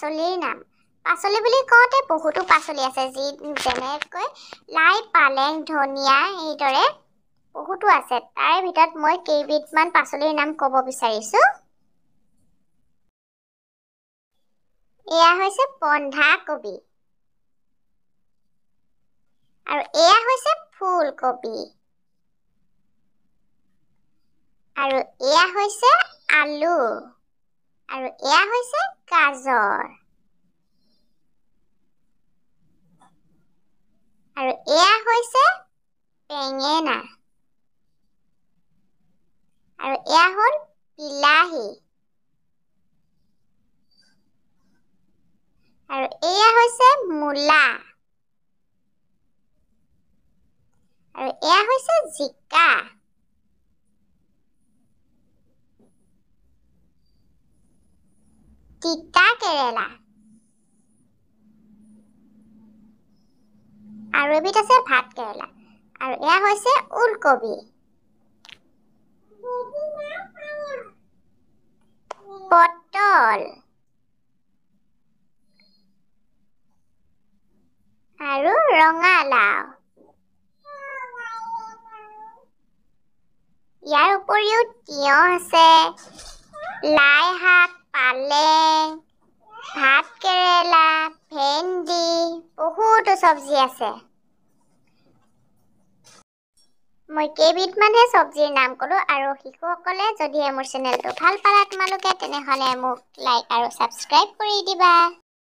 পাচলিৰ নাম। পাচলি বুলি কওঁতে বহুতো পাচলি আছে, যি যেনেকৈ লাই, পালেং, ধনিয়া, এইদৰে বহুতো আছে। তাৰে ভিতৰত মই কেইবিধমান পাচলিৰ নাম ক'ব বিচাৰিছোঁ। এয়া হৈছে বন্ধাকবি আৰু এয়া হৈছে ফুলকবি আৰু এয়া হৈছে আলু আৰু এয়া হৈছে গাজৰ আৰু এয়া হৈছে বেঙেনা আৰু এয়া হ'ল বিলাহী আৰু এয়া হৈছে মূলা আৰু এয়া হৈছে জিকা। তিতা কেৰেলা আৰু এবিধ আছে ভাত কেৰেলা আৰু এয়া হৈছে ওলকবি, পটল আৰু ৰঙালাও। ইয়াৰ উপৰিও তিয়ঁহ আছে, লাই শাক, পালেং, ভাত কেৰেলা, ভেন্দি, বহুতো চব্জি আছে। মই কেইবিধমানহে চব্জিৰ নাম ক'লোঁ আৰু শিশুসকলে যদিহে মোৰ চেনেলটো ভাল পালা তোমালোকে, তেনেহ'লে মোক লাইক আৰু ছাবস্ক্ৰাইব কৰি দিবা।